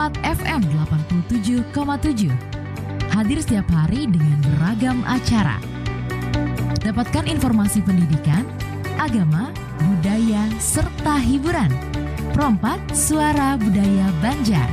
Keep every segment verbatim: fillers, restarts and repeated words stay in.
F M delapan puluh tujuh koma tujuh. Hadir setiap hari dengan beragam acara. Dapatkan informasi pendidikan, agama, budaya, serta hiburan. Pro empat, Suara Budaya Banjar.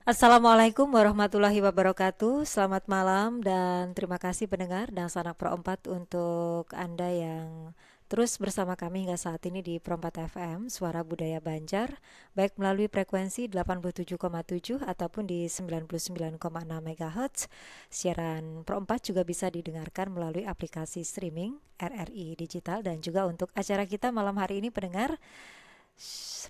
Assalamualaikum warahmatullahi wabarakatuh. Selamat malam dan terima kasih pendengar dan sanak Pro empat untuk Anda yang terus bersama kami hingga saat ini di Pro empat F M, Suara Budaya Banjar, baik melalui frekuensi delapan puluh tujuh koma tujuh ataupun di sembilan puluh sembilan koma enam megahertz. Siaran Pro empat juga bisa didengarkan melalui aplikasi streaming R R I Digital dan juga untuk acara kita malam hari ini pendengar,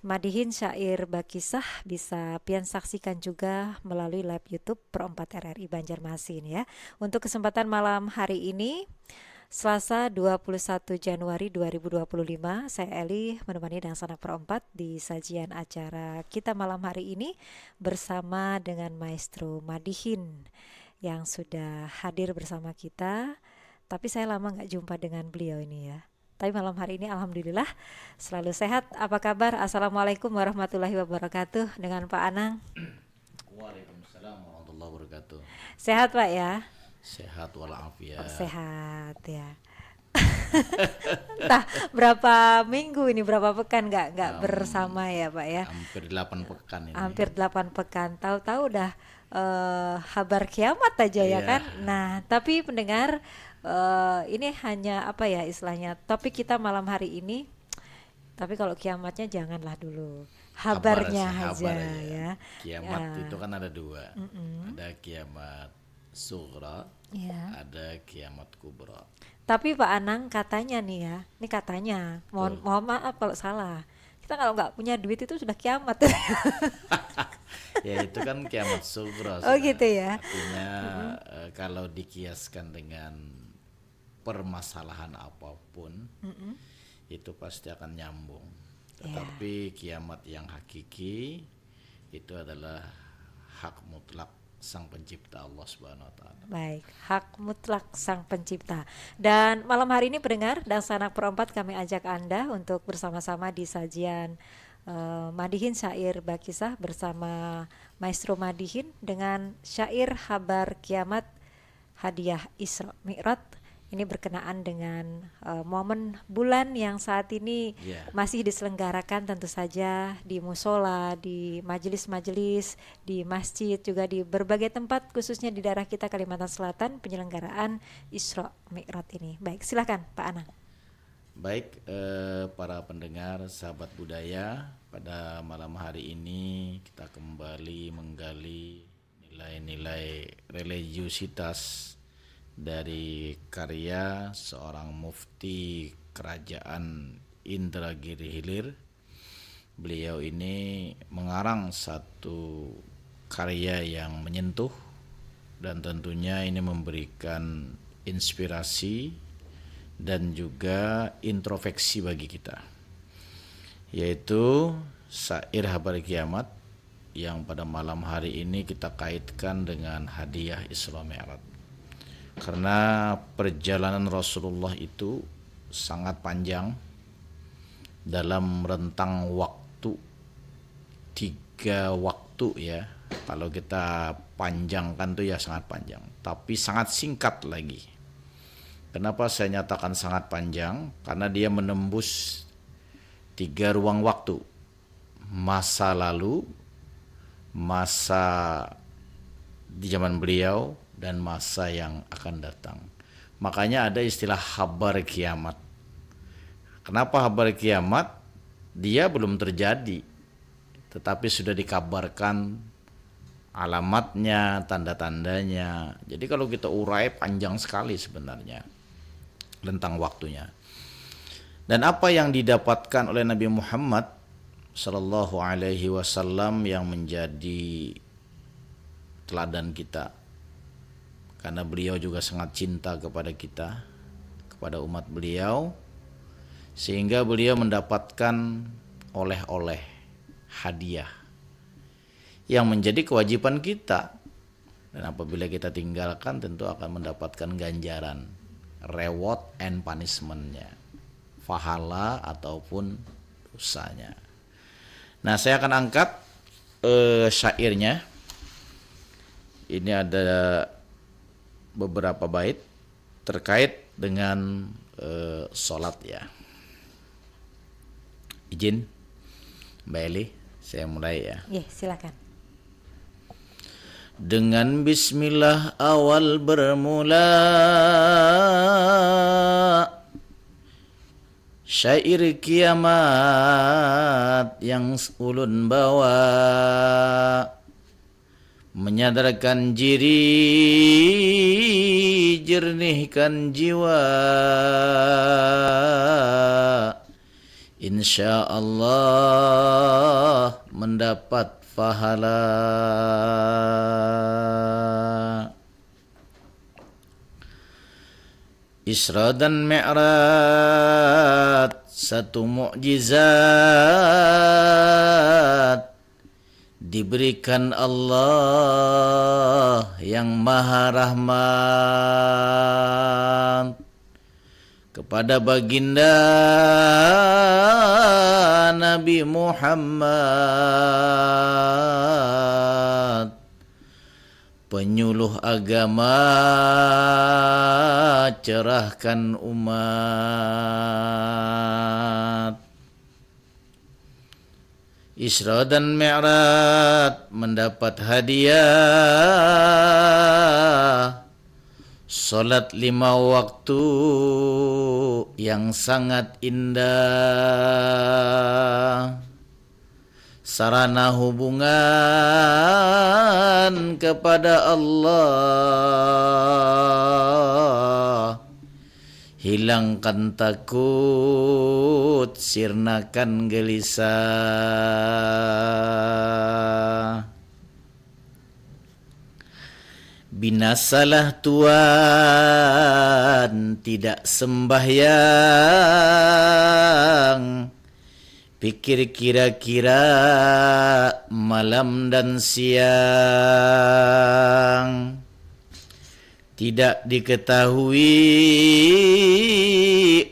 Madihin Syair Bakisah bisa pian saksikan juga melalui live YouTube Pro empat R R I Banjarmasin ya. Untuk kesempatan malam hari ini, Selasa dua puluh satu Januari dua ribu dua puluh lima, saya Eli menemani Dangsanak Pro empat di sajian acara kita malam hari ini bersama dengan Maestro Madihin yang sudah hadir bersama kita. Tapi saya lama nggak jumpa dengan beliau ini ya. Tapi malam hari ini alhamdulillah selalu sehat. Apa kabar? Assalamualaikum warahmatullahi wabarakatuh dengan Pak Anang. Waalaikumsalam warahmatullahi wabarakatuh. Sehat Pak ya? Sehat walafiat. Oh, sehat ya. Entah berapa minggu ini, berapa pekan nggak nggak Am, bersama ya Pak ya. Hampir delapan pekan ini. Hampir delapan pekan. Tahu-tahu udah eh, habar kiamat aja ya Iya. Kan. Nah, tapi pendengar eh, ini hanya apa ya istilahnya topik kita malam hari ini. Tapi kalau kiamatnya janganlah dulu. Habarnya Habar, aja habar aja. Ya. Kiamat Ya. Itu kan ada dua. Mm-mm. Ada kiamat sugra, Iya. Ada kiamat kubra. Tapi Pak Anang katanya nih ya, ini katanya, mohon Betul. mohon maaf kalau salah. Kita kalau nggak punya duit itu sudah kiamat. Ya itu kan kiamat sugra. Oh, Sudah. Gitu ya. Artinya eh, kalau dikiaskan dengan permasalahan apapun, Mm-mm. itu pasti akan nyambung. Ya. Tetapi kiamat yang hakiki itu adalah hak mutlak Sang Pencipta Allah Subhanahu wa taala. Baik, hak mutlak Sang Pencipta. Dan malam hari ini pendengar dan sanak Pro empat kami ajak Anda untuk bersama-sama di sajian eh, Madihin Syair Bakisah bersama Maestro Madihin dengan syair Habar Kiamat Hadiah Isra Mi'raj. Ini berkenaan dengan eh, momen bulan yang saat ini Ya. masih diselenggarakan tentu saja di musola, di majelis-majelis, di masjid, juga di berbagai tempat khususnya di daerah kita Kalimantan Selatan penyelenggaraan Isra Mi'raj ini. Baik, silakan Pak Anang. Baik, eh, para pendengar, sahabat budaya, pada malam hari ini kita kembali menggali nilai-nilai religiusitas dari karya seorang mufti kerajaan Indragiri Hilir. Beliau ini mengarang satu karya yang menyentuh dan tentunya ini memberikan inspirasi dan juga introspeksi bagi kita, yaitu syair Habar Kiamat yang pada malam hari ini kita kaitkan dengan hadiah Isra Mi'raj. Karena perjalanan Rasulullah itu sangat panjang dalam rentang waktu tiga waktu ya. Kalau kita panjangkan tuh ya sangat panjang, tapi sangat singkat lagi. Kenapa saya nyatakan sangat panjang? Karena dia menembus tiga ruang waktu, masa lalu, masa di zaman beliau, dan masa yang akan datang. Makanya ada istilah habar kiamat. Kenapa habar kiamat? Dia belum terjadi, tetapi sudah dikabarkan alamatnya, tanda-tandanya. Jadi kalau kita urai panjang sekali sebenarnya rentang waktunya. Dan apa yang didapatkan oleh Nabi Muhammad sallallahu alaihi wasallam yang menjadi teladan kita. Karena beliau juga sangat cinta kepada kita, kepada umat beliau, sehingga beliau mendapatkan oleh-oleh, hadiah yang menjadi kewajiban kita. Dan apabila kita tinggalkan, tentu akan mendapatkan ganjaran. reward and punishment-nya, pahala ataupun dosanya. Nah, saya akan angkat eh, syairnya. Ini ada beberapa bait terkait dengan eh, sholat, ya. Izin, Mbak Eli, saya mulai, ya. Ya, silakan. Dengan bismillah awal bermula, syair kiamat yang ulun bawa, menyadarkan diri, jernihkan jiwa. Insya Allah mendapat pahala. Isra dan Mi'raj satu mukjizat diberikan Allah yang Maha Rahmat kepada Baginda Nabi Muhammad, penyuluh agama, cerahkan umat. Isra dan Mi'raj mendapat hadiah salat lima waktu yang sangat indah. Sarana hubungan kepada Allah. Hilangkan takut, sirnakan gelisah. Binasalah tuan tidak sembahyang, pikir kira-kira malam dan siang. Tidak diketahui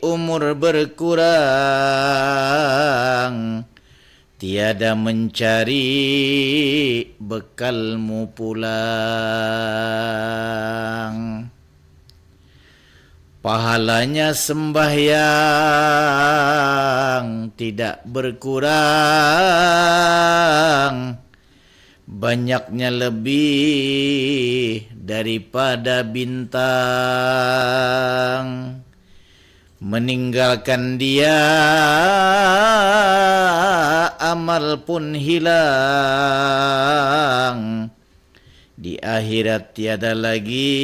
umur berkurang, tiada mencari bekalmu pulang. Pahalanya sembahyang tidak berkurang, banyaknya lebih daripada bintang. Meninggalkan dia, amal pun hilang. Di akhirat tiada lagi,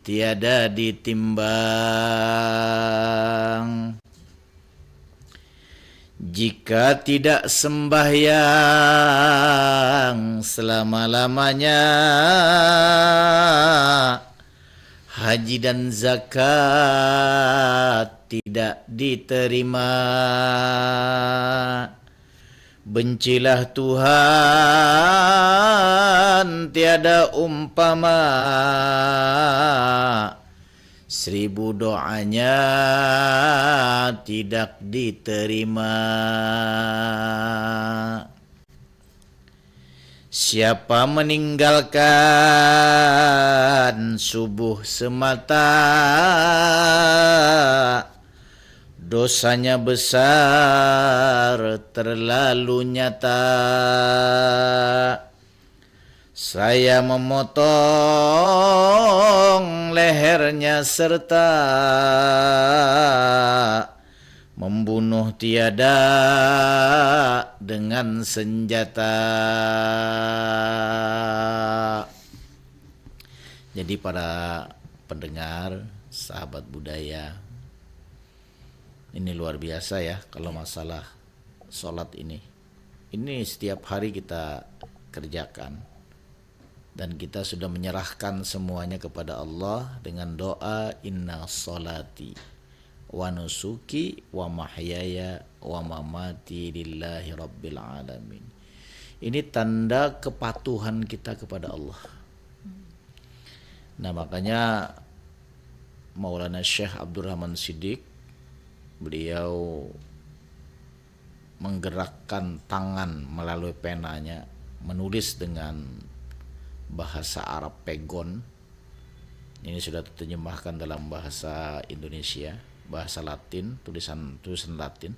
tiada ditimbang. Jika tidak sembahyang selama-lamanya, haji dan zakat tidak diterima. Bencilah Tuhan tiada umpama, seribu doanya tidak diterima. Siapa meninggalkan subuh semata, dosanya besar terlalu nyata. Saya memotong lehernya serta membunuh tiada dengan senjata. Jadi, para pendengar, sahabat budaya, ini luar biasa, ya, kalau masalah sholat ini. Ini setiap hari kita kerjakan. Dan kita sudah menyerahkan semuanya kepada Allah dengan doa, "Inna sholati wa nusuki wa mahyaya wa mamati lillahi rabbil alamin." Ini tanda kepatuhan kita kepada Allah. Nah, makanya Maulana Syekh Abdurrahman Siddiq, beliau menggerakkan tangan melalui penanya, menulis dengan bahasa Arab pegon. Ini sudah terjemahkan dalam bahasa Indonesia, bahasa Latin, tulisan tulisan Latin.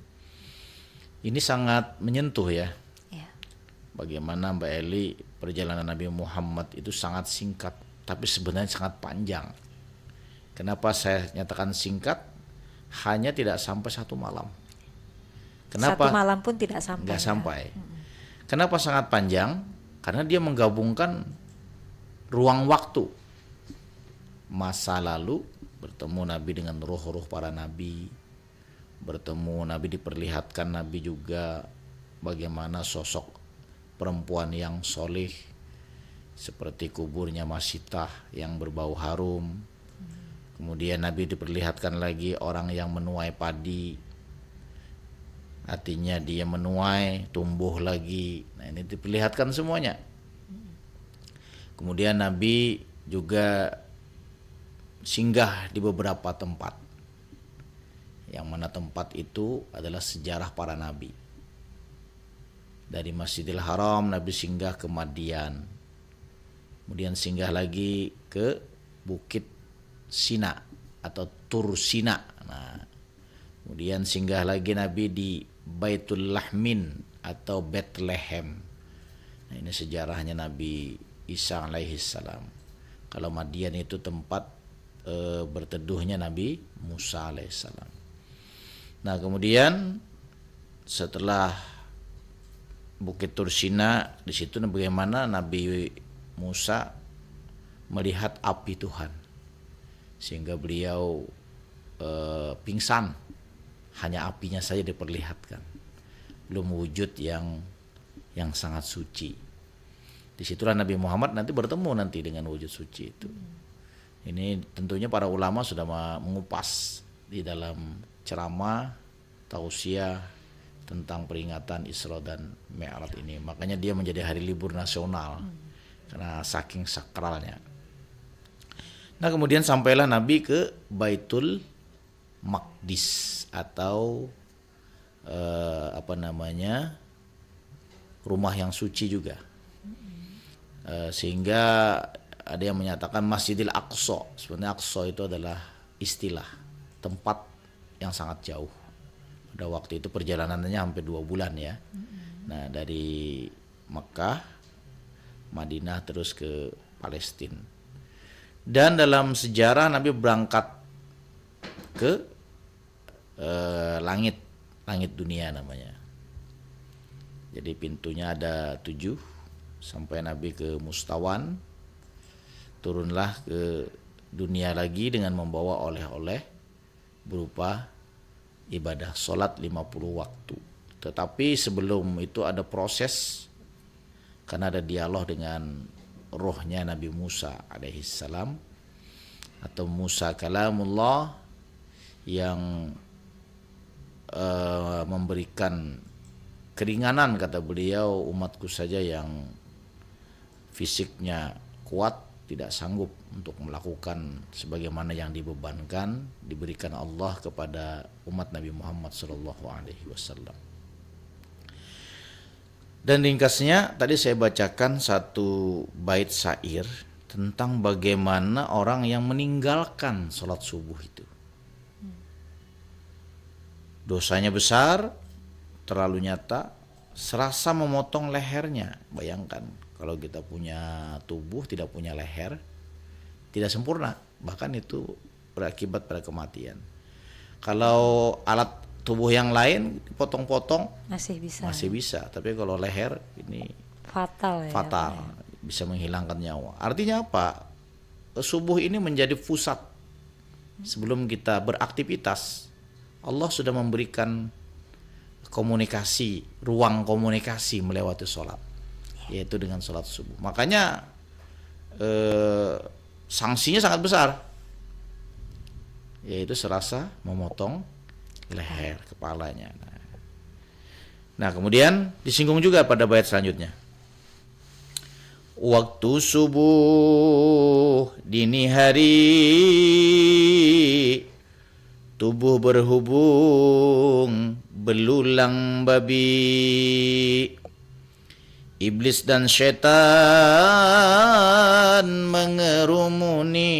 Ini sangat menyentuh ya. Ya. Bagaimana Mbak Eli, perjalanan Nabi Muhammad itu sangat singkat, tapi sebenarnya sangat panjang. Kenapa saya nyatakan singkat? Hanya tidak sampai satu malam. Kenapa? Satu malam pun tidak sampai. Nggak Ya. sampai. Kenapa sangat panjang? Karena dia menggabungkan ruang waktu, masa lalu, bertemu Nabi dengan roh-roh para nabi, bertemu Nabi, diperlihatkan Nabi juga bagaimana sosok perempuan yang solih, seperti kuburnya Masitah yang berbau harum. Kemudian Nabi diperlihatkan lagi orang yang menuai padi, artinya dia menuai, tumbuh lagi. Nah, ini diperlihatkan semuanya. Kemudian Nabi juga singgah di beberapa tempat, yang mana tempat itu adalah sejarah para nabi. Dari Masjidil Haram, Nabi singgah ke Madian, kemudian singgah lagi ke Bukit Sina atau Tur Sina. Nah, kemudian singgah lagi Nabi di Baitul Lahmin atau Bethlehem. Nah, ini sejarahnya Nabi Isa alaihissalam. Kalau Madian itu tempat eh, berteduhnya Nabi Musa alaihissalam. Nah, kemudian setelah Bukit Tursina, di situ bagaimana Nabi Musa melihat api Tuhan, sehingga beliau eh, pingsan. Hanya apinya saja diperlihatkan, belum wujud yang yang sangat suci. Disitulah Nabi Muhammad nanti bertemu nanti dengan wujud suci itu. Ini tentunya para ulama sudah ma- mengupas di dalam ceramah, tausiah tentang peringatan Isra dan Mi'raj ini. Makanya dia menjadi hari libur nasional karena saking sakralnya. Nah, kemudian sampailah Nabi ke Baitul Maqdis atau eh, apa namanya, rumah yang suci juga. Eh, sehingga ada yang menyatakan Masjidil Aqsa. Sebenarnya Aqsa itu adalah istilah tempat yang sangat jauh. Pada waktu itu perjalanannya hampir dua bulan ya. Nah, dari Mekah, Madinah, terus ke Palestina. Dan dalam sejarah Nabi berangkat ke eh, langit, langit dunia namanya. Jadi pintunya ada tujuh, sampai Nabi ke Mustawan, turunlah ke dunia lagi dengan membawa oleh-oleh berupa ibadah sholat lima puluh waktu. Tetapi sebelum itu ada proses, karena ada dialog dengan rohnya Nabi Musa alaihissalam, atau Musa kalamullah, yang eh, memberikan keringanan, kata beliau, umatku saja yang fisiknya kuat tidak sanggup untuk melakukan sebagaimana yang dibebankan, diberikan Allah kepada umat Nabi Muhammad sallallahu alaihi wasallam. Dan ringkasnya, tadi saya bacakan satu bait syair tentang bagaimana orang yang meninggalkan sholat subuh itu. Dosanya besar, terlalu nyata, serasa memotong lehernya. Bayangkan, kalau kita punya tubuh, tidak punya leher, tidak sempurna. Bahkan itu berakibat pada kematian. Kalau alat tubuh yang lain potong-potong, Masih bisa. Masih bisa, tapi kalau leher ini Fatal ya. Fatal, bisa menghilangkan nyawa. Artinya apa? Subuh ini menjadi pusat. Sebelum kita beraktivitas, Allah sudah memberikan komunikasi, ruang komunikasi melewati sholat, yaitu dengan sholat subuh. Makanya eh, sanksinya sangat besar, yaitu serasa memotong leher, kepalanya. Nah. Nah, kemudian disinggung juga pada bait selanjutnya. Waktu subuh dini hari, tubuh berhubung belulang babi. Iblis dan setan mengerumuni,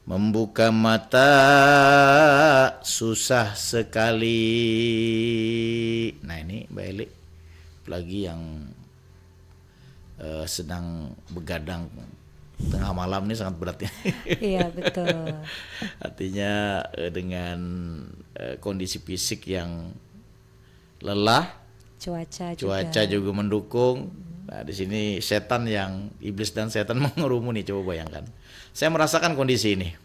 membuka mata susah sekali. Nah, ini Mbak Eli, apalagi yang eh, sedang begadang tengah malam ini sangat berat ya. Iya, betul. Artinya eh, dengan eh, kondisi fisik yang lelah, Cuaca juga. cuaca juga mendukung. Nah, di sini setan yang, iblis dan setan mengerumuni, coba bayangkan. Saya merasakan kondisi ini.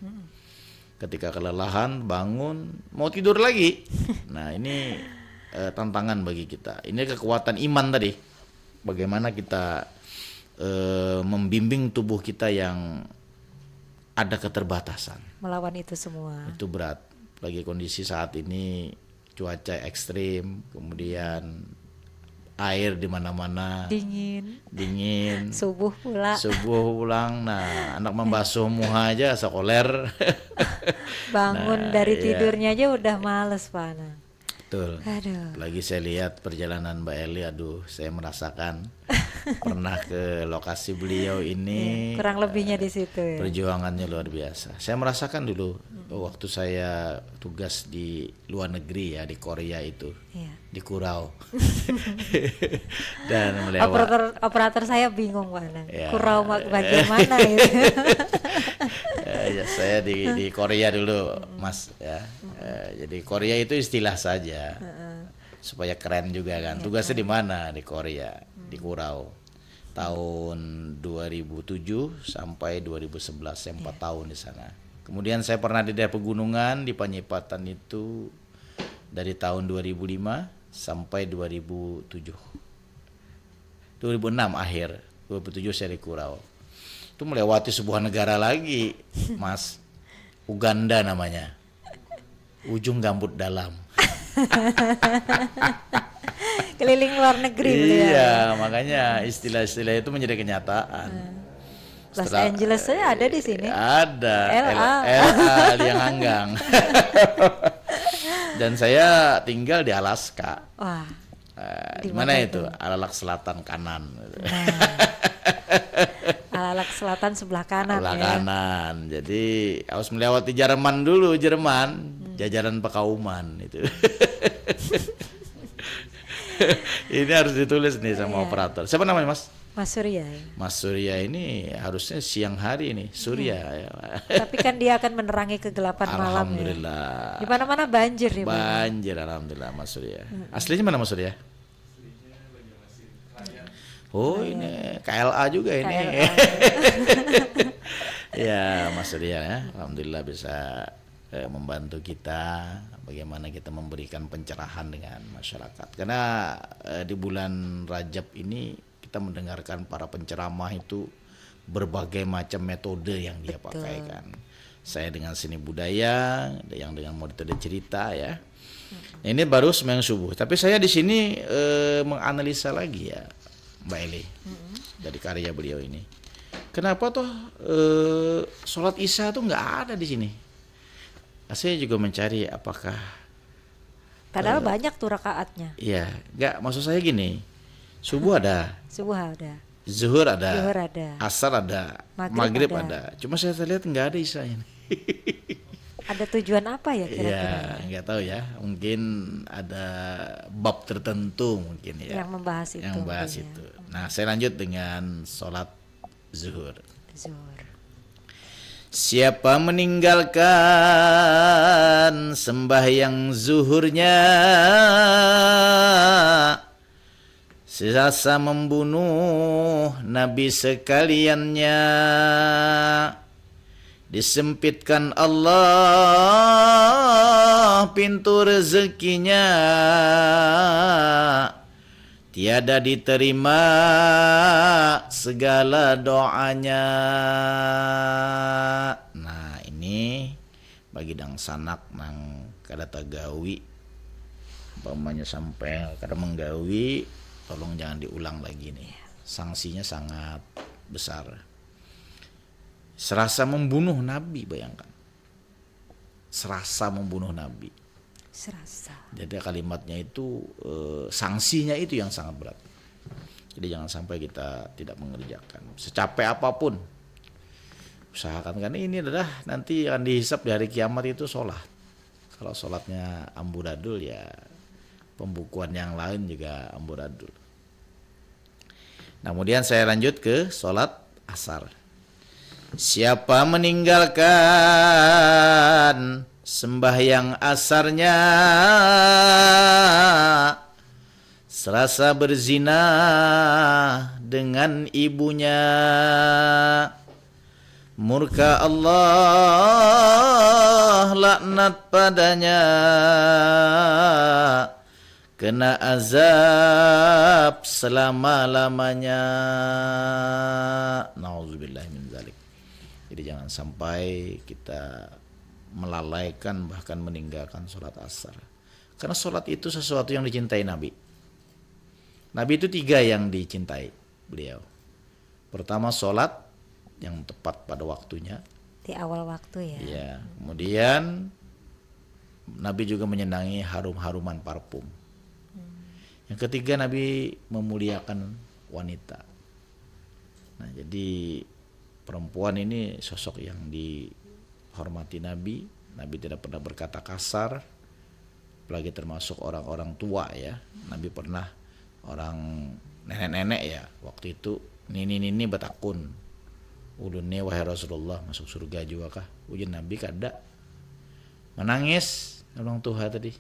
Ketika kelelahan, bangun, mau tidur lagi. Nah, ini eh, tantangan bagi kita. Ini kekuatan iman tadi. Bagaimana kita eh, membimbing tubuh kita yang ada keterbatasan. Melawan itu semua. Itu berat. Lagi kondisi saat ini cuaca ekstrim, kemudian air di mana-mana, Dingin. Dingin. Subuh pula. Subuh pulang, nah, anak membasuh muha aja sakoler. Bangun Nah, dari iya. Tidurnya aja udah males, Pak Anang. Betul. Aduh. Lagi saya lihat perjalanan Mbak Eli, aduh, saya merasakan pernah ke lokasi beliau ini. Iya, kurang lebihnya di situ ya. Perjuangannya luar biasa. Saya merasakan dulu waktu saya tugas di luar negeri ya, di Korea itu, Iya. Di Kurau. Dan melewat. Operator operator saya bingung, Pak Anang. Ya. Kurau ma- bagian mana itu? Eh, ya, saya di di Korea dulu, Mas, ya. Eh, jadi Korea itu istilah saja supaya keren juga kan. Tugasnya di mana? Di Korea, di Kurau. Tahun dua ribu tujuh sampai dua ribu sebelas, saya empat tahun di sana. Kemudian saya pernah di daerah pegunungan, di Panyipatan itu dari tahun dua ribu lima sampai dua ribu tujuh. dua ribu enam akhir, dua ribu tujuh saya di Kurau. Itu melewati sebuah negara lagi, Mas. Uganda namanya. Ujung Gambut Dalam. Keliling luar negeri beliau. Iya, makanya istilah-istilah itu menjadi kenyataan. Los Angeles saja ada di sini. Ada. L A. L A Lianganggang. Dan saya tinggal di Alaska. Wah, Eh, Di di mana mana itu? Alalak Selatan kanan. Alalak Selatan sebelah kanan Sebelah ya. Kanan. Jadi harus melewati Jerman dulu, Jerman, jajaran Pakauman itu. Ini harus ditulis nih sama Iya. Operator. Siapa namanya, Mas? Mas Surya ya. Mas Surya ini harusnya siang hari nih, Surya ya. Tapi kan dia akan menerangi kegelapan malam ya. Alhamdulillah. Di mana-mana banjir ya, Bang. Banjir, alhamdulillah, Mas Surya. Aslinya mana, Mas Surya? Oh, ini K L A juga ini. K L A. Ya, Mas Surya ya, alhamdulillah bisa eh, membantu kita bagaimana kita memberikan pencerahan dengan masyarakat. Karena eh, di bulan Rajab ini kita mendengarkan para penceramah itu berbagai macam metode yang dia Betul. Pakai kan. Saya dengan seni budaya, ada yang dengan metode cerita ya. Nah, ini baru sembahyang subuh. Tapi saya di sini eh, menganalisa lagi ya, Mbak Eli, dari karya beliau ini. Kenapa toh eh, sholat isya tuh nggak ada di sini? Saya juga mencari apakah Padahal banyak tuh rakaatnya. Iya, nggak, maksud saya gini. Subuh ada, Subuh ada, zuhur ada, Zuhur ada. Asar ada, Maghrib maghrib ada. Ada. Cuma saya lihat nggak ada isyanya. Ada tujuan apa ya Iya, kira-kira? Nggak tahu ya. Mungkin ada bab tertentu mungkin ya. Yang membahas itu Yang membahas mungkin ya. Itu. Nah, saya lanjut dengan sholat zuhur. Zuhur. Siapa meninggalkan sembahyang zuhurnya, sesasa membunuh Nabi sekaliannya. Disempitkan Allah pintu rezekinya, tiada diterima segala doanya. Nah, ini bagi dangsanak nang kada tagawi, umpamanya sampai kada menggawi, tolong jangan diulang lagi nih. sanksinya sangat besar. Serasa membunuh Nabi, bayangkan. Serasa membunuh Nabi. Serasa. Jadi kalimatnya itu, eh, sanksinya itu yang sangat berat. Jadi jangan sampai kita tidak mengerjakan. Secapek apapun, usahakan, karena ini adalah nanti akan dihisap di hari kiamat itu sholat. Kalau sholatnya amburadul, ya pembukuan yang lain juga amburadul. Nah, kemudian saya lanjut ke sholat asar. Siapa meninggalkan sembahyang asarnya, serasa berzina dengan ibunya, murka Allah, laknat padanya, kena azab selama-lamanya. Nauzubillah min zalik. Jadi jangan sampai kita melalaikan, bahkan meninggalkan sholat asar. Karena sholat itu sesuatu yang dicintai Nabi. Nabi itu tiga yang dicintai beliau. Pertama, sholat yang tepat pada waktunya. Di awal waktu ya. Ya, kemudian Nabi juga menyenangi harum-haruman parfum. Yang ketiga, Nabi memuliakan wanita. Nah, jadi perempuan ini sosok yang dihormati Nabi. Nabi tidak pernah berkata kasar, apalagi termasuk orang-orang tua ya. Nabi pernah orang nenek-nenek ya, waktu itu nini-nini batakun, "Ulun ni, wahai Rasulullah, masuk surga jua kah?" Ujar Nabi, "Kada." Menangis orang tua tadi.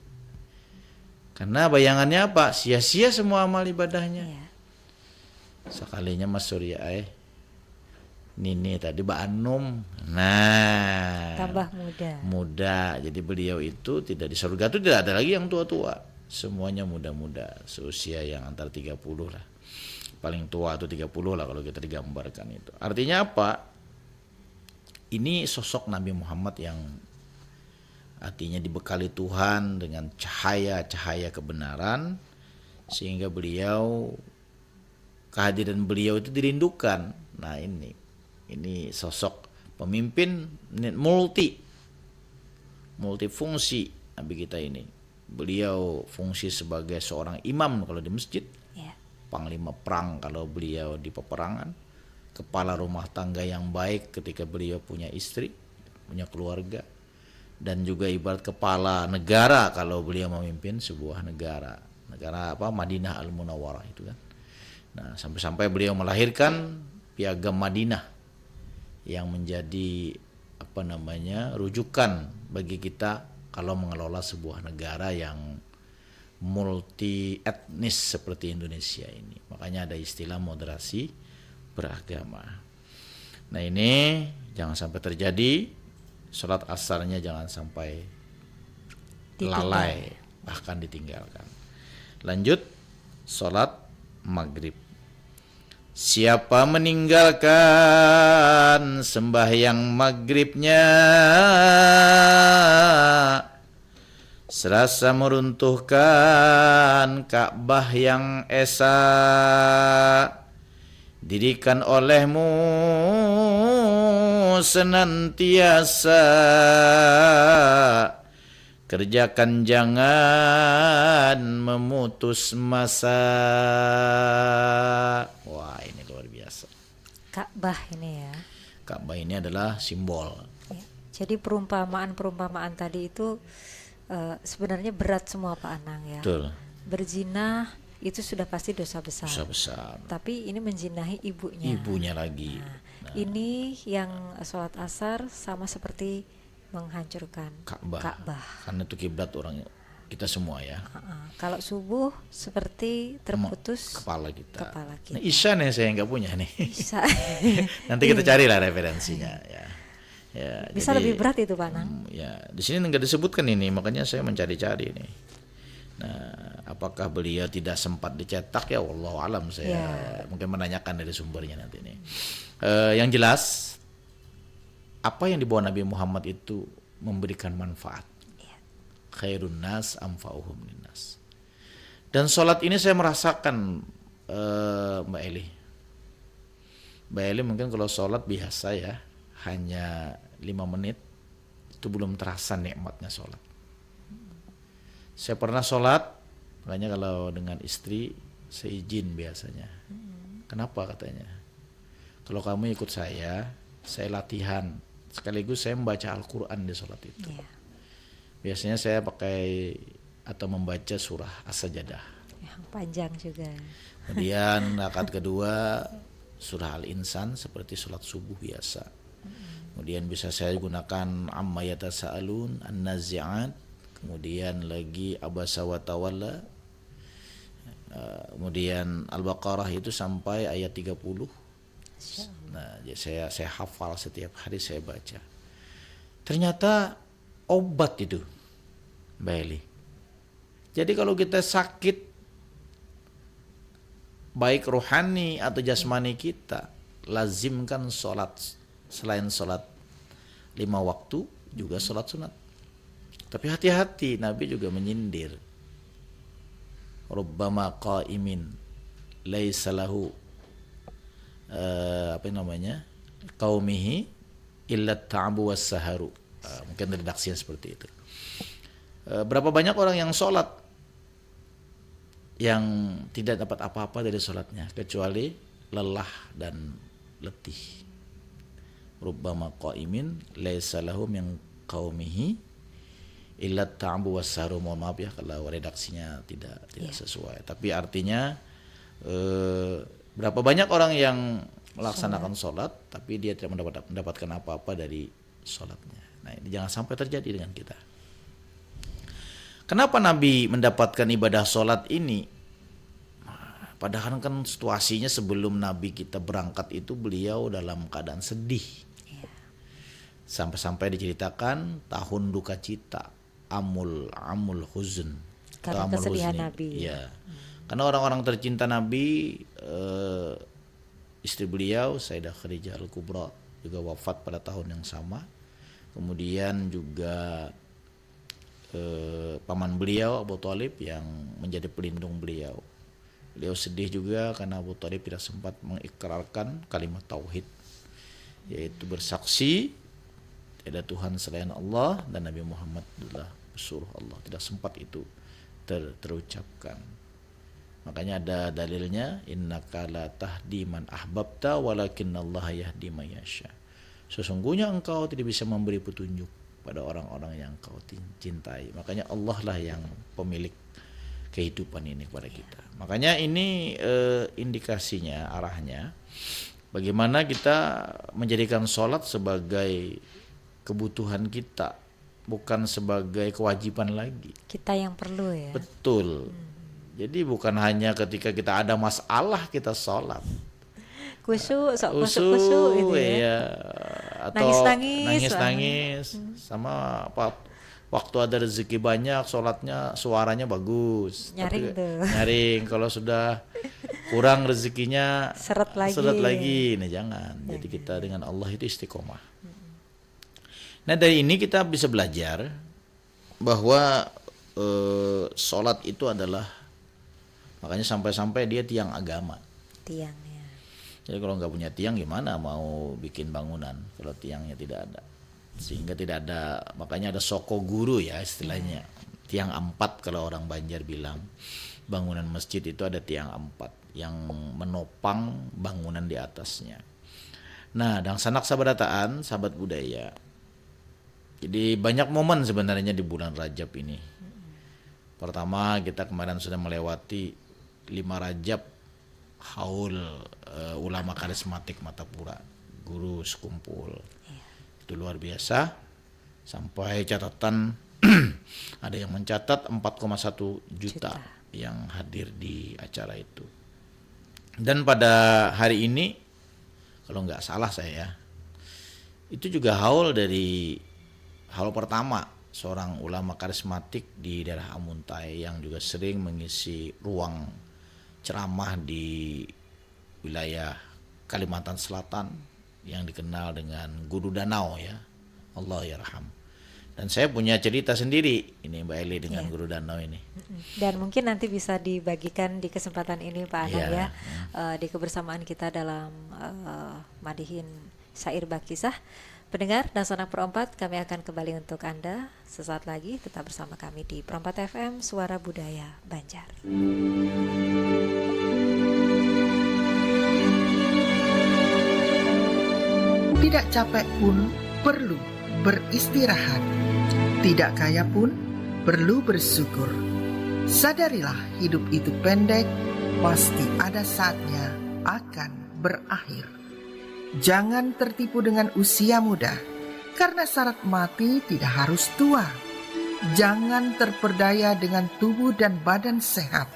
Karena bayangannya apa? Sia-sia semua amal ibadahnya. Iya. Sekalinya Mas Surya ai, nini tadi baanum. Nah, Tambah muda. Muda. Jadi beliau itu tidak, di surga itu tidak ada lagi yang tua-tua. Semuanya muda-muda, seusia yang antar tiga puluh lah. Paling tua itu tiga puluh lah kalau kita digambarkan itu. Artinya apa? Ini sosok Nabi Muhammad yang artinya dibekali Tuhan dengan cahaya-cahaya kebenaran, sehingga beliau, kehadiran beliau itu dirindukan. Nah, ini, ini sosok pemimpin multi, multifungsi Nabi kita ini. Beliau fungsi sebagai seorang imam kalau di masjid, Ya. panglima perang kalau beliau di peperangan, kepala rumah tangga yang baik ketika beliau punya istri, punya keluarga, dan juga ibarat kepala negara kalau beliau memimpin sebuah negara. Negara apa? Madinah Al-Munawwarah itu kan. Nah, sampai-sampai beliau melahirkan Piagam Madinah yang menjadi, apa namanya, rujukan bagi kita kalau mengelola sebuah negara yang multi etnis seperti Indonesia ini. Makanya ada istilah moderasi beragama. Nah, ini jangan sampai terjadi, sholat asarnya jangan sampai Ditinggal. Lalai, bahkan ditinggalkan. Lanjut, sholat maghrib. Siapa meninggalkan sembahyang maghribnya, serasa meruntuhkan Ka'bah yang esa dirikan olehmu senantiasa, kerjakan, jangan memutus masa. Wah, ini luar biasa. Ka'bah ini ya. Ka'bah ini adalah simbol. Ya. Jadi perumpamaan-perumpamaan tadi itu eh, sebenarnya berat semua, Pak Anang, ya. Betul. Berzina itu sudah pasti dosa besar. Dosa besar. Tapi ini menjinahi ibunya. Ibunya lagi. Nah, ini yang sholat asar sama seperti menghancurkan Ka'bah. Ka'bah. Karena itu kiblat orang kita semua ya. Heeh. Kalau subuh seperti terputus Kepala kita. Kepala kita. Nah, Isya nih saya nggak punya nih. Bisa. Nanti kita carilah referensinya ya. Ya, Bisa jadi, lebih berat itu, Pak Anang. Hmm, ya, di sini nggak disebutkan ini, makanya saya mencari-cari nih. Nah, apakah beliau tidak sempat dicetak ya? Wallahu alam, saya Ya. mungkin menanyakan dari sumbernya nanti nih. Eh, yang jelas, apa yang dibawa Nabi Muhammad itu memberikan manfaat. Iya. Khairun nas anfa'uhum linnas. Dan sholat ini saya merasakan, eh, Mbak Eli, Mbak Eli, mungkin kalau sholat biasa ya, hanya lima menit, itu belum terasa nikmatnya sholat. Saya pernah sholat, makanya kalau dengan istri, saya izin biasanya. Kenapa katanya? Kalau kamu ikut saya, saya latihan, sekaligus saya membaca Al-Quran di sholat itu. Iya. Biasanya saya pakai atau membaca surah As-Sajadah. Yang panjang juga. Kemudian rakaat kedua surah Al-Insan seperti sholat subuh biasa. Kemudian bisa saya gunakan Amma Yatasaalun, An-Nazi'at, kemudian lagi Abasa wa Tawalla, eh, kemudian Al-Baqarah itu sampai ayat tiga puluh. Masya Allah. Nah, jadi saya saya hafal, setiap hari saya baca. Ternyata obat itu, Mbak Eli. Jadi kalau kita sakit, baik rohani atau jasmani kita, lazimkan sholat. Selain sholat lima waktu, juga sholat sunat. Tapi hati-hati, Nabi juga menyindir. Rubbama qaimin laisa lahu, eh, apa namanya, qaumihi illa ta'abu was saharu. Eh, mungkin redaksinya seperti itu. Eh, berapa banyak orang yang sholat yang tidak dapat apa-apa dari sholatnya kecuali lelah dan letih. Rubbama qaimin laisa lahu min qaumihi illa ta'abu was saharu. Mohon maaf ya kalau redaksinya tidak tidak Iya. sesuai. Tapi artinya, eh, berapa banyak orang yang melaksanakan sholat tapi dia tidak mendapat, mendapatkan apa-apa dari sholatnya. Nah, ini jangan sampai terjadi dengan kita. Kenapa Nabi mendapatkan ibadah sholat ini? Padahal kan situasinya sebelum Nabi kita berangkat itu beliau dalam keadaan sedih. Iya. Sampai-sampai diceritakan tahun duka cita, amul amul huzn. Atau Karena amul kesedihan huzni. Nabi. Ya. Karena orang-orang tercinta Nabi, eh, istri beliau Sayyidah Khadijah Al-Kubra juga wafat pada tahun yang sama. Kemudian juga, eh, paman beliau Abu Thalib yang menjadi pelindung beliau. Beliau sedih juga karena Abu Thalib tidak sempat mengikrarkan kalimat tauhid, yaitu bersaksi tiada Tuhan selain Allah dan Nabi Muhammad adalah pesuruh Allah. Tidak sempat itu ter- terucapkan. Makanya ada dalilnya, innaka la tahdi man ahbabta walakinnallaha yahdi man yasha. Sesungguhnya engkau tidak bisa memberi petunjuk pada orang-orang yang engkau tin- cintai. Makanya Allah lah yang pemilik kehidupan ini kepada kita. Makanya ini, eh, indikasinya, arahnya bagaimana kita menjadikan sholat sebagai kebutuhan kita, bukan sebagai kewajiban lagi. Kita yang perlu ya. Betul. Jadi bukan hanya ketika kita ada masalah kita sholat. Kusu, sok Usu, kusu-kusu gitu ya. Ya. Atau Nangis-nangis, nangis-nangis. Sama apa, waktu ada rezeki banyak, sholatnya, suaranya bagus. Nyaring Tapi tuh. Nyaring. Kalau sudah kurang rezekinya, Seret lagi. seret lagi. Nah, jangan. Jadi kita dengan Allah itu istiqomah. Nah, dari ini kita bisa belajar bahwa, eh, sholat itu adalah, makanya sampai-sampai dia tiang agama. Tiangnya. Jadi kalau nggak punya tiang, gimana mau bikin bangunan kalau tiangnya tidak ada? Sehingga tidak ada, makanya ada soko guru ya istilahnya. Tiang empat kalau orang Banjar bilang, bangunan masjid itu ada tiang empat yang menopang bangunan di atasnya. Nah, dangsanak sabarataan, sahabat budaya. Jadi banyak momen sebenarnya di bulan Rajab ini. Pertama, kita kemarin sudah melewati lima Rajab haul, eh, ulama karismatik Martapura, guru sekumpul. Itu luar biasa. Sampai catatan ada yang mencatat empat koma satu juta Juta. yang hadir di acara itu. Dan pada hari ini, kalau nggak salah saya, itu juga haul dari, haul pertama seorang ulama karismatik di daerah Amuntai yang juga sering mengisi ruang ceramah di wilayah Kalimantan Selatan yang dikenal dengan Guru Danau, ya. Allah yarham. Dan saya punya cerita sendiri ini, Mbak Eli, dengan Iya. Guru Danau ini. Dan mungkin nanti bisa dibagikan di kesempatan ini, Pak Anang, Iya. ya, eh, di kebersamaan kita dalam eh, madihin syair bakisah. Pendengar dan sanak Pro empat, kami akan kembali untuk Anda sesaat lagi. Tetap bersama kami di Pro empat F M, Suara Budaya Banjar. Tidak capek pun perlu beristirahat. Tidak kaya pun perlu bersyukur. Sadarilah, hidup itu pendek, pasti ada saatnya akan berakhir. Jangan tertipu dengan usia muda, karena syarat mati tidak harus tua. Jangan terperdaya dengan tubuh dan badan sehat,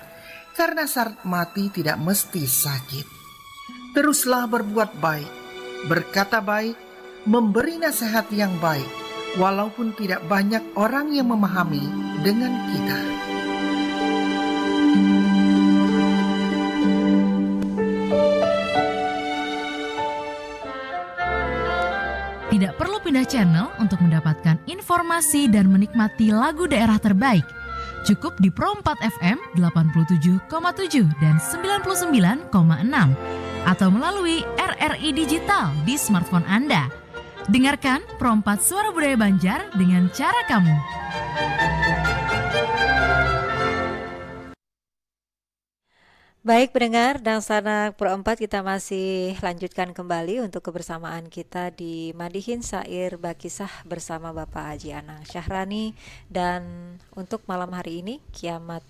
karena syarat mati tidak mesti sakit. Teruslah berbuat baik, berkata baik, memberi nasihat yang baik, walaupun tidak banyak orang yang memahami dengan kita. Tidak perlu pindah channel untuk mendapatkan informasi dan menikmati lagu daerah terbaik. Cukup di Pro empat F M delapan puluh tujuh koma tujuh dan sembilan puluh sembilan koma enam, atau melalui R R I Digital di smartphone Anda. Dengarkan Pro empat, Suara Budaya Banjar dengan cara kamu. Baik, pendengar dan sanak Pro empat, kita masih lanjutkan kembali untuk kebersamaan kita di Madihin Syair Bakisah bersama Bapak Haji Anang Syahrani. Dan untuk malam hari ini, kiamat,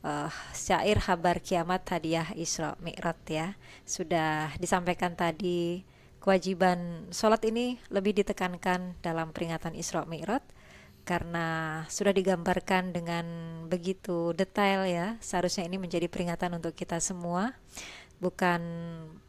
eh, syair habar kiamat, hadiah Isra Mi'raj, ya, sudah disampaikan tadi. Kewajiban sholat ini lebih ditekankan dalam peringatan Isra Mi'raj karena sudah digambarkan dengan begitu detail, ya. Seharusnya ini menjadi peringatan untuk kita semua, bukan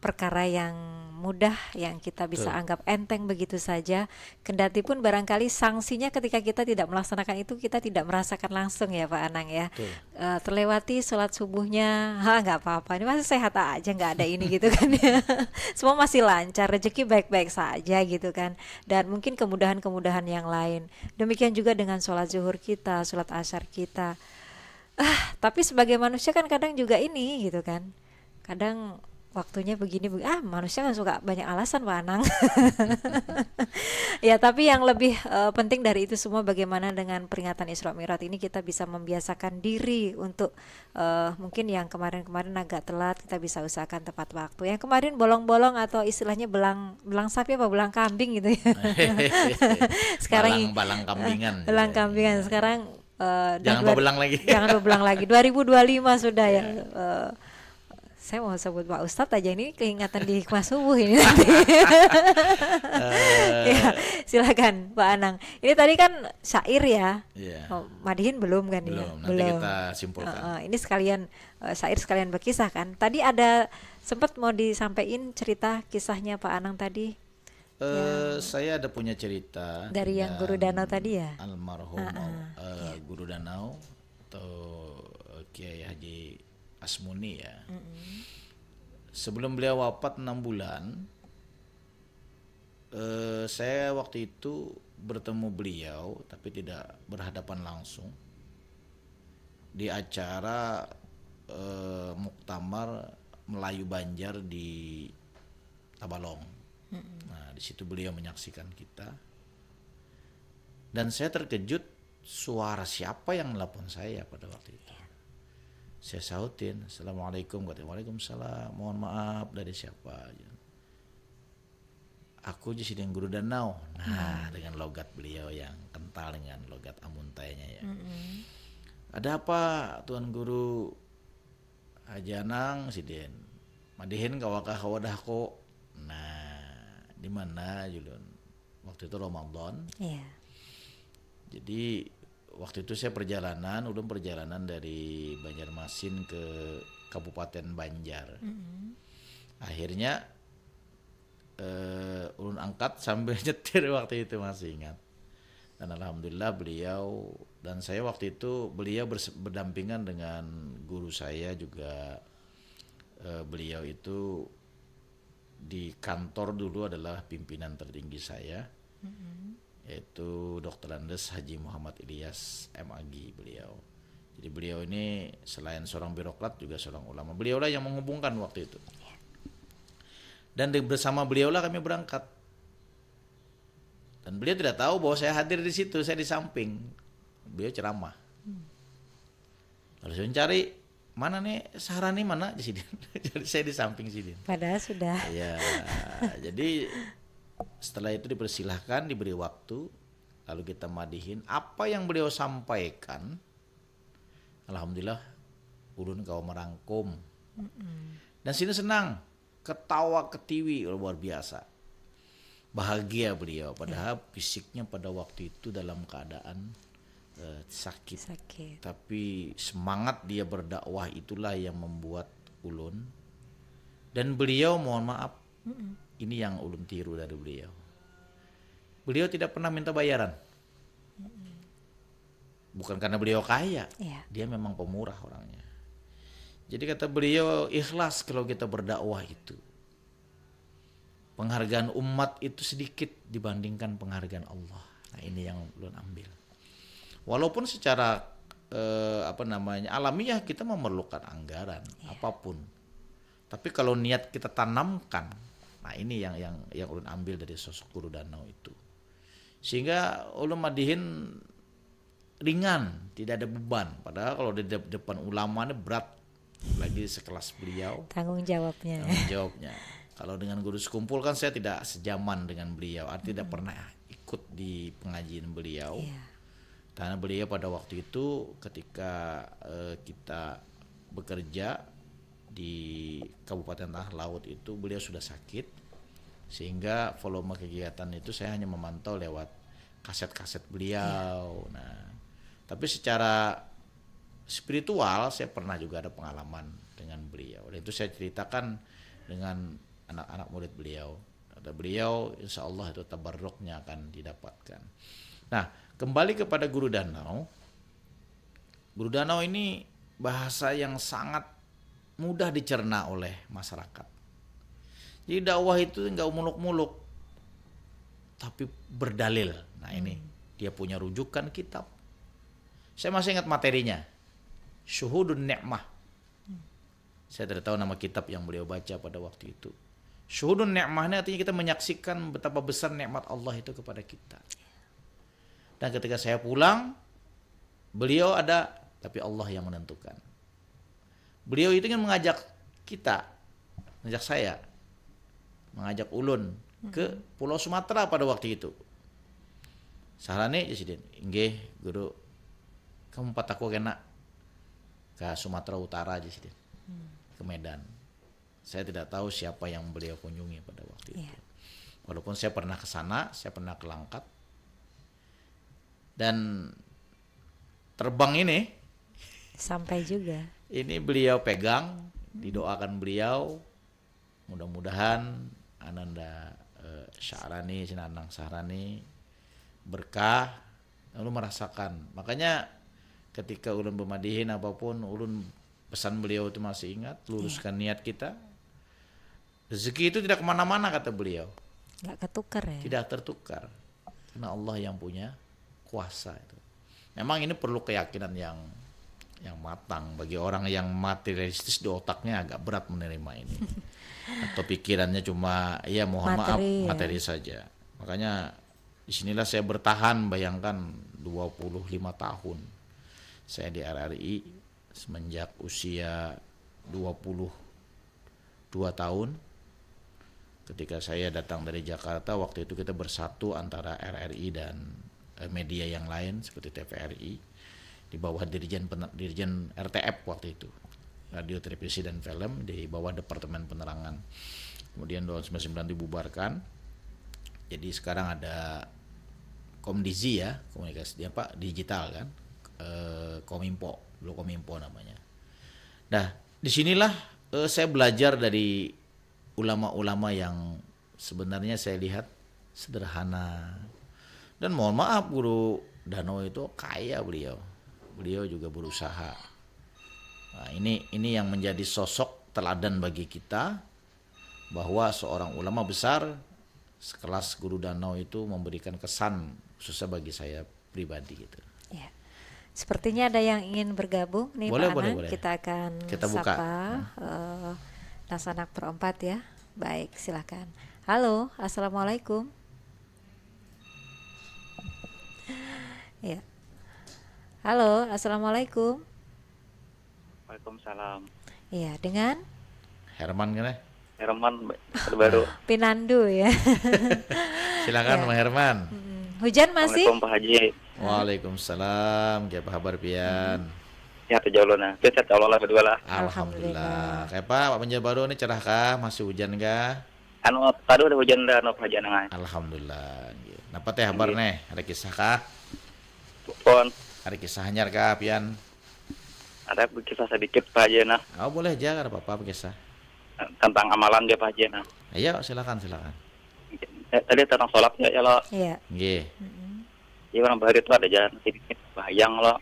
perkara yang mudah yang kita bisa Betul. anggap enteng begitu saja. Kendati pun barangkali sanksinya ketika kita tidak melaksanakan itu, kita tidak merasakan langsung, ya, Pak Anang, ya. Betul. Eh, terlewati sholat subuhnya, ha, nggak apa-apa, ini masih sehat aja, nggak ada ini gitu kan, ya. Semua masih lancar, rezeki baik-baik saja gitu kan. Dan mungkin kemudahan-kemudahan yang lain. Demikian juga dengan sholat zuhur kita, sholat asar kita. Ah, tapi sebagai manusia kan kadang juga ini gitu kan. Kadang waktunya begini, beg- ah, manusia kan suka banyak alasan, Pak Anang. Ya, tapi yang lebih eh, penting dari itu semua, bagaimana dengan peringatan Isra Mi'raj ini kita bisa membiasakan diri untuk, eh, mungkin yang kemarin-kemarin agak telat, kita bisa usahakan tepat waktu. Yang kemarin bolong-bolong atau istilahnya belang belang sapi apa belang kambing gitu, ya. Sekarang Balang, balang kambingan. Belang Ya. kambingan. Sekarang eh, dah Jangan dua- babelang lagi. Jangan babelang lagi. Dua ribu dua lima sudah, ya. Eh, saya mau sebut Pak Ustadz aja, ini keingetan di hikmah subuh ini nanti. Ya, silakan, Pak Anang. Ini tadi kan syair, ya. Iya. Oh, madihin belum kan, ya? Belum, nanti kita simpulkan. Heeh, ini sekalian eh, syair sekalian bakisah kan. Tadi ada sempat mau disampaikan cerita kisahnya Pak Anang tadi. Eh, saya ada punya cerita Dari yang dengan Guru Danau tadi, ya? Almarhum Ah, ah, eh, iya. Guru Danau atau eh, Kiai Haji Asmuni, ya. Sebelum beliau wafat enam bulan, eh, saya waktu itu bertemu beliau, tapi tidak berhadapan langsung, di acara eh, muktamar Melayu Banjar di Tabalong. Nah, di situ beliau menyaksikan kita. Dan saya terkejut, suara siapa yang nelpon saya pada waktu itu. Saya sautin, "Assalamualaikum," katanya. "Waalaikumsalam, mohon maaf, dari siapa?" "Aku ja sidin Guru Danau." Nah, dengan logat beliau yang kental dengan logat Amuntainya, ya. "Ada apa, Tuan Guru?" "Haja nang," sidin. "Madihin kawakah ka wadahku?" Nah, di mana, julun? Waktu itu Ramadan. Iya. Jadi waktu itu saya perjalanan, ulun perjalanan dari Banjarmasin ke Kabupaten Banjar. Akhirnya eh, ulun angkat sambil nyetir waktu itu, masih ingat. Dan alhamdulillah beliau dan saya waktu itu, beliau bers- berdampingan dengan guru saya juga. Eh, beliau itu di kantor dulu adalah pimpinan tertinggi saya. yaitu Doktor Andes Haji Muhammad Ilyas M.Ag beliau. Jadi beliau ini selain seorang birokrat juga seorang ulama. Beliaulah yang menghubungkan waktu itu. Dan di, bersama beliaulah kami berangkat. Dan beliau tidak tahu bahwa saya hadir di situ, saya di samping. Beliau ceramah. Lalu saya mencari, "Mana nih Sahrani, mana?" Di sini. Jadi saya di samping sini. Padahal sudah. Ya, jadi setelah itu dipersilahkan, diberi waktu, lalu kita madihin apa yang beliau sampaikan. Alhamdulillah, ulun kawa merangkum. Dan sini senang, ketawa ketiwi luar biasa. Bahagia beliau, padahal fisiknya pada waktu itu dalam keadaan eh, sakit. Sakit. Tapi semangat dia berdakwah itulah yang membuat ulun. Dan beliau, mohon maaf, ini yang ulun tiru dari beliau. Beliau tidak pernah minta bayaran. Bukan karena beliau kaya, Iya. Dia memang pemurah orangnya. Jadi kata beliau, ikhlas kalau kita berdakwah itu. Penghargaan umat itu sedikit dibandingkan penghargaan Allah. Nah, ini yang ulun ambil. Walaupun secara eh, apa namanya, alamiah kita memerlukan anggaran apapun. Tapi kalau niat kita tanamkan, nah, ini yang yang yang ulun ambil dari sosok Guru Danau itu. Sehingga ulun madihin ringan, tidak ada beban. Padahal kalau di dep- depan ulama ini berat, lagi sekelas beliau. Tanggung jawabnya. Tanggung jawabnya. Kalau dengan guru sekumpul kan saya tidak sejaman dengan beliau, artinya tidak pernah ikut di pengajian beliau. Iya. Karena beliau pada waktu itu ketika eh, kita bekerja di Kabupaten Tanah Laut itu, beliau sudah sakit, sehingga volume kegiatan itu saya hanya memantau lewat kaset-kaset beliau. Nah, tapi secara spiritual saya pernah juga ada pengalaman dengan beliau. Dan itu saya ceritakan dengan anak-anak murid beliau. Kata beliau, insya Allah itu tabarruknya akan didapatkan. Nah, kembali kepada Guru Danau. Guru Danau ini bahasa yang sangat mudah dicerna oleh masyarakat. Jadi dakwah itu nggak muluk-muluk, tapi berdalil. Nah, ini dia punya rujukan kitab. Saya masih ingat materinya. Syuhudun Ni'mah. Saya tidak tahu nama kitab yang beliau baca pada waktu itu. Syuhudun Ni'mah ini artinya kita menyaksikan betapa besar nikmat Allah itu kepada kita. Dan ketika saya pulang, beliau ada, tapi Allah yang menentukan. Beliau itu ingin mengajak kita, mengajak saya, mengajak ulun ke Pulau Sumatera pada waktu itu. Sahrani, jar sidin, "Inggih, Guru, kamu empat aku kena ke Sumatera Utara," jar sidin, ke Medan. Saya tidak tahu siapa yang beliau kunjungi pada waktu itu. Iya. Walaupun saya pernah ke sana, saya pernah ke Langkat. Dan terbang ini, Sampai juga. ini beliau pegang, didoakan beliau. Mudah-mudahan Ananda eh, Syahrani, Sinanang Sahrani berkah, lalu merasakan. Makanya ketika ulun bemadihin apapun, ulun pesan beliau itu masih ingat, luruskan niat kita. Rezeki itu tidak kemana-mana, kata beliau. Nggak ketukar ya. Tidak tertukar. Karena Allah yang punya kuasa itu. Memang ini perlu keyakinan yang yang matang. Bagi orang yang materialistis di otaknya, agak berat menerima ini. Atau pikirannya cuma, ya, mohon maaf, Materi, ya. Materi saja. Makanya disinilah saya bertahan, bayangkan, dua puluh lima tahun saya di R R I, semenjak usia dua puluh dua tahun. Ketika saya datang dari Jakarta, waktu itu kita bersatu antara R R I dan eh, media yang lain seperti T V R I, di bawah dirjen pener- dirjen R T F waktu itu, radio, televisi, dan film, di bawah Departemen Penerangan. Kemudian tahun sembilan sembilan dibubarkan. Jadi sekarang ada Komdizi, ya, komunikasi apa, digital, kan, eh, Kominfo, dulu Kominfo namanya. Nah, disinilah eh, saya belajar dari ulama-ulama yang sebenarnya saya lihat sederhana. Dan mohon maaf, Guru Danau itu kaya beliau. Beliau juga berusaha. Nah, ini ini yang menjadi sosok teladan bagi kita, bahwa seorang ulama besar sekelas Guru Danau itu memberikan kesan khususnya bagi saya pribadi gitu. Ya. Sepertinya ada yang ingin bergabung nih Boleh, Pak boleh, Anang. Boleh. Kita akan Kita buka. Sapa uh, Nasanak Pro empat ya. Baik, silakan. Halo, assalamualaikum. Ya. Halo, assalamualaikum. Waalaikumsalam. Iya, dengan Herman kan ya? Herman baru. Pinandu ya. Silakan Ya. Bang Herman. Mm-mm. Hujan masih? Assalamualaikum Pak Haji. Waalaikumsalam. Siapa kabar pian? Sehat aja ulun nah. Sehat ya Allah lah berdua lah. Alhamdulillah. Kayak apa Pak Banjarbaru ini cerah kah? Masih hujan kah? Anu tadi ada hujan dah anu Pak Haji Anang. Alhamdulillah. Nggih. Napa teh kabar Nggih. Nih? Ada kisah kah? Pun Ada kisah hanyar kah pian? Ada kisah sedikit Pak Haji nah. Oh boleh aja, ada apa-apa kisah. Tentang amalan dia Pak Haji nah. Ayo silakan silakan. Eh, Tadi tentang sholat ya ya lo. Iya. Nggih. Mm-mm. Jadi orang bahari itu ada jalan sedikit bahayang lo.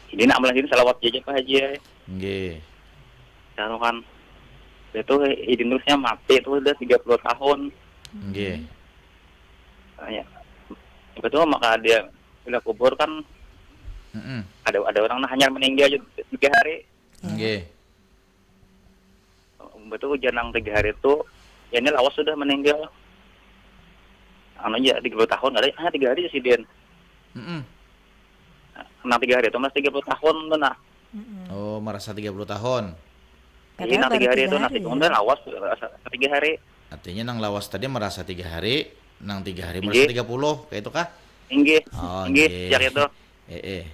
Ini nak amalan ini salawat aja Pak Haji ya. Nggih. Lalu kan itu idin terusnya mati itu udah tiga puluh tahun. Nggih. Ya. Betul maka dia udah kubur kan Mm-mm. ada ada orang nah hanyar meninggal juga tiga hari. Nggih. Betul hujan nang tiga hari itu ya ini lawas sudah meninggal. Anu ya tiga puluh tahun ada hanya tiga hari sih Din. Mm-mm. Nang tiga hari itu mas tiga puluh tahun tuh nah. Mm-mm. Oh, merasa tiga puluh tahun. Jadi Padahal nang baru tiga hari tiga itu nah hari, itu ya. Udah lawas rasa tiga hari. Artinya nang lawas tadi merasa tiga hari, nang tiga hari Nggih. Merasa tiga puluh, kayak itu kah? Inggih, Oh, inggih, nggih. Cari itu. Eh, eh.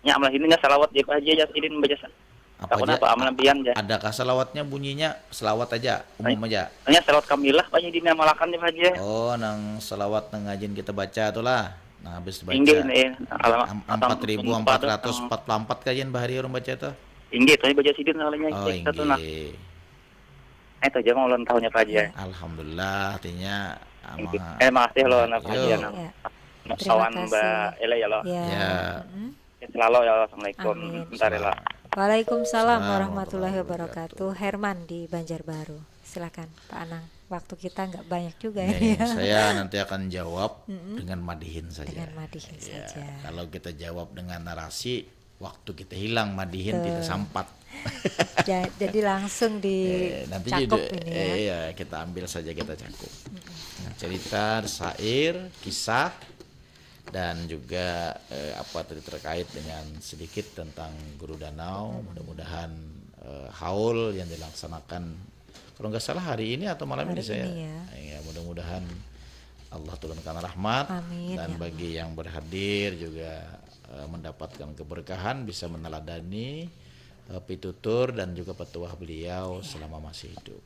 Nya amalan ini nggak salawat ya Pak Haji aja idin baca. Apa Tahun aja? apa amalan pian ya? Adakah salawatnya bunyinya selawat aja, umum aja? Hanya salawat kamilah Pak Haji dinamalakan ya Pak Haji. Oh, nang selawat nang ngajin kita baca tu lah. Nah, habis baca Inggih nih, alamat am- empat ribu empat ratus empat puluh empat kajian bahari urang baca tu. Inggih, tapi baca sidin namanya Oh, cek satu nah. Inggih. Eh, itu aja mau ulang tahunnya Pak Haji ya. Alhamdulillah, artinya Inggih. ama- Eh, makasih loh anak Yo. Pak Haji ya. Ya. Kawan Terima Mbak kasih. Ella ya loh. Ya. Ya. Mm-mm. Selalu ya, assalamualaikum. Amin. Bentar ya lah. Waalaikumsalam Assalamualaikum warahmatullahi warahmatullahi wabarakatuh. Herman di Banjarbaru. Silakan Pak Anang. Waktu kita nggak banyak juga Nih, ya. Saya nanti akan jawab Mm-mm. Dengan madihin saja. Dengan madihin Ya, saja. Kalau kita jawab dengan narasi, waktu kita hilang, madihin Betul. Kita sampat. Ja- Jadi langsung Eh, nanti dicakup judul, ini eh, ya. Iya, kita ambil saja kita cakup. Nah, cerita, syair, kisah, dan juga eh, apa tadi terkait dengan sedikit tentang Guru Danau. Mudah-mudahan eh, haul yang dilaksanakan kalau nggak salah hari ini atau malam ini Hari saya. ini ya. Ya, mudah-mudahan Allah turunkan rahmat Amin, dan ya bagi yang berhadir juga eh, mendapatkan keberkahan bisa meneladani eh, pitutur dan juga petuah beliau selama masih hidup.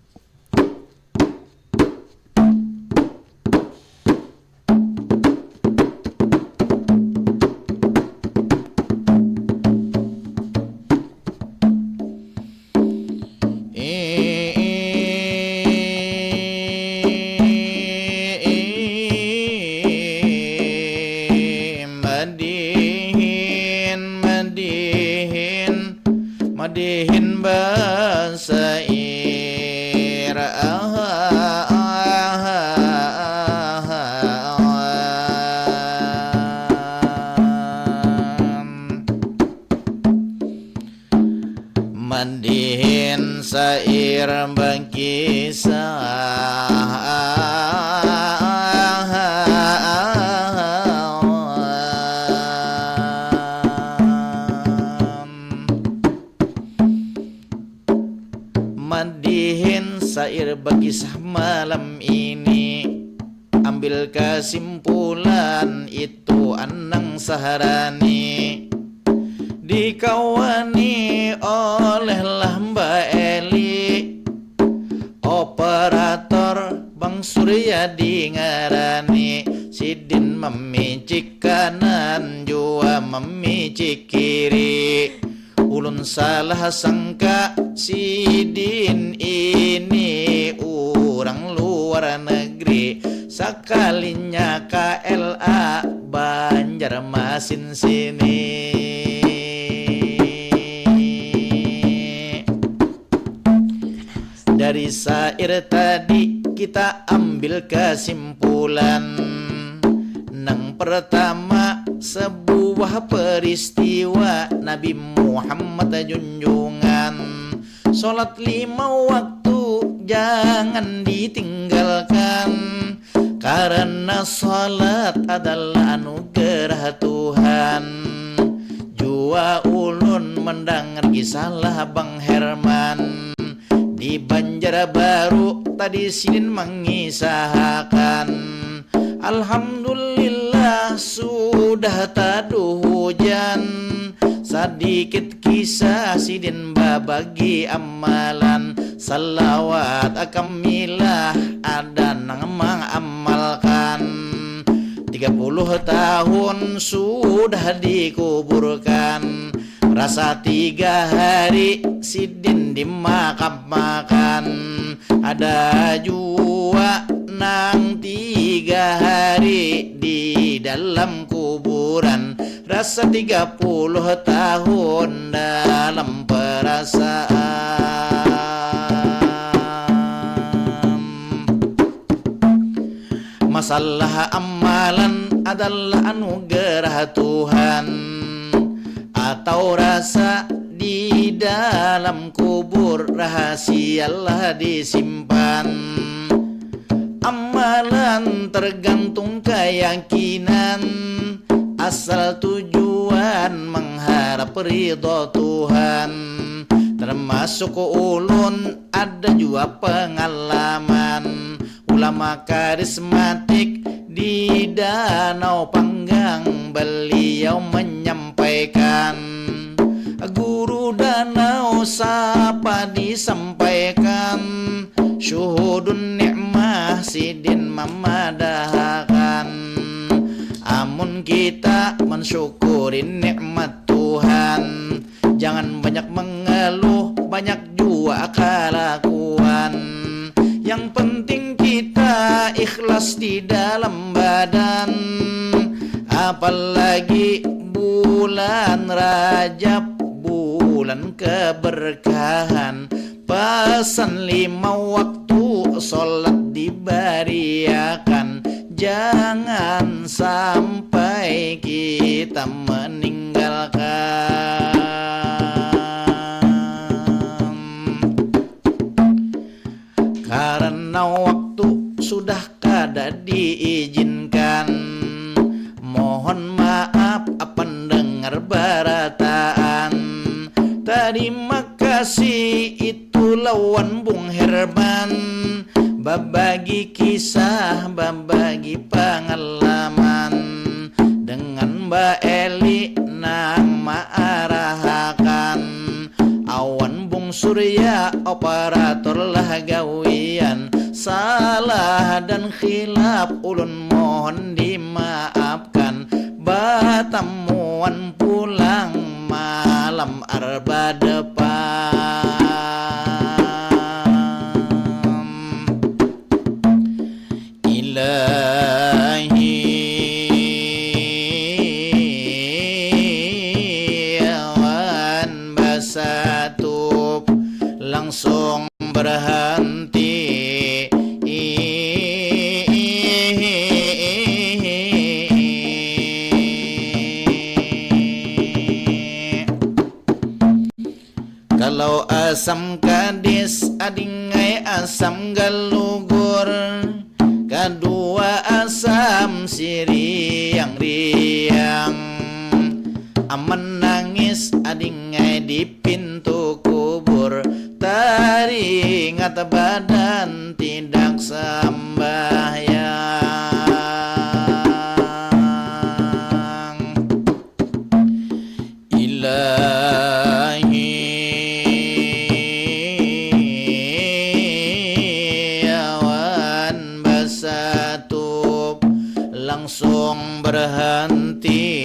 Madihin, madihin, madihin basair. Madihin sair bakisah. Madihin sair bakisah malam ini. Ambil kasimpulan itu Anang Saharani. Dikawani oleh lah Mbak Eli. Operator Bang Suryadi ngarani. Sidin mamicik kanan jua mamicik kiri. Ulun salah sangka sidin ini urang luar negeri. Sakalinya ka L A Banjarmasin sini. Dari sair tadi kita ambil kesimpulan. Nang pertama, sebuah peristiwa Nabi Muhammad junjungan. Salat lima waktu jangan ditinggalkan, karena salat adalah anugerah Tuhan. Jua ulun mendengar kisah lah Bang Herman. Di Banjarbaru tadi sidin mengisahakan. Alhamdulillah sudah taduh hujan. Sadikit kisah sidin babagi amalan. Salawat akamilah ada nang mengamalkan. Tiga puluh tahun sudah dikuburkan. Rasa tiga hari sidin dimakam makan. Ada jua nang tiga hari di dalam kuburan. Rasa tiga puluh tahun dalam perasaan. Masalah amalan adalah anugerah Tuhan, atau rasa di dalam kubur rahasialah disimpan. Amalan tergantung keyakinan, asal tujuan mengharap ridho Tuhan. Termasuk ulun ada jua pengalaman. Ulama karismatik di Danau Panggang, beliau menyampaikan, guru danau sapa disampaikan, syuhudun nikmah sidin mamadahakan. Amun kita mensyukuri nikmat Tuhan, jangan banyak mengeluh, banyak jua kalakuan. Yang penting kita ikhlas di dalam badan. Apalagi bulan Rajab, bulan keberkahan. Pesan lima waktu salat dibariakan. Jangan sampai kita meninggalkan. Karena waktu sudah kada diizinkan. Mohon maaf pendengar barataan. Terima kasih itu lawan Bung Herman. Babagi kisah, babagi pengalaman. Dengan Mbak Eli nang maarahakan. Awan Bung Surya operator lah gawian. Salah dan khilaf ulun mohon dimaafkan. Batamuan pulang malam Arba depan. Ilahi, awan basatup langsung berhenti. Kalau asam kadis, adingai asam galugur, kadua asam siriang-riang. Aman nangis, adingai di pintu kubur, taringat badan tidak sambahyang. Ilahi, awan basatup langsung berhenti.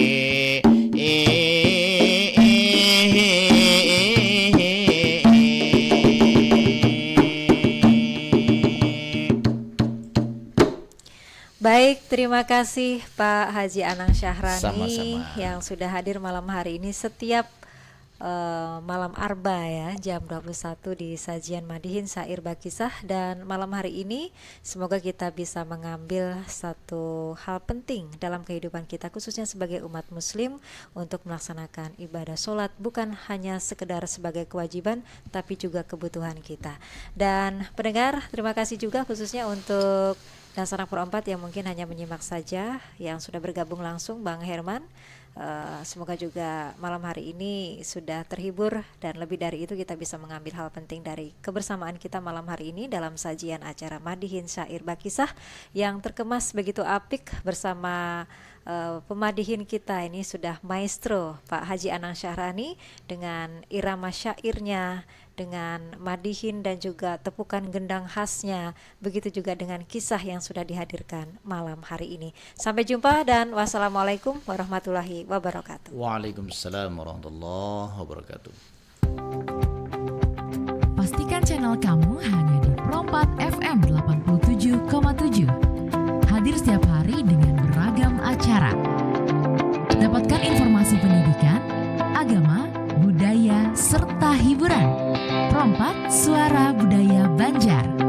Baik, terima kasih Pak Haji Anang Syahrani. Sama-sama. Yang sudah hadir malam hari ini. Setiap eh, malam Arba ya, jam dua puluh satu di sajian Madihin Syair Bakisah. Dan malam hari ini semoga kita bisa mengambil satu hal penting dalam kehidupan kita, khususnya sebagai umat muslim, untuk melaksanakan ibadah sholat bukan hanya sekedar sebagai kewajiban, tapi juga kebutuhan kita. Dan pendengar, terima kasih juga khususnya untuk Dangsanak Pro empat yang mungkin hanya menyimak saja, yang sudah bergabung langsung, Bang Herman. Eh, semoga juga malam hari ini sudah terhibur, dan lebih dari itu kita bisa mengambil hal penting dari kebersamaan kita malam hari ini dalam sajian acara Madihin Syair Bakisah yang terkemas begitu apik bersama, eh, pemadihin kita ini, sudah maestro Pak Haji Anang Syahrani dengan irama syairnya, dengan madihin dan juga tepukan gendang khasnya, begitu juga dengan kisah yang sudah dihadirkan malam hari ini. Sampai jumpa dan wassalamualaikum warahmatullahi wabarakatuh. Waalaikumsalam warahmatullahi wabarakatuh. Pastikan channel kamu hanya di Pro empat F M delapan puluh tujuh koma tujuh. Hadir setiap hari dengan beragam acara. Dapatkan informasi pendidikan, agama, budaya, serta hiburan. Pro empat, suara budaya Banjar.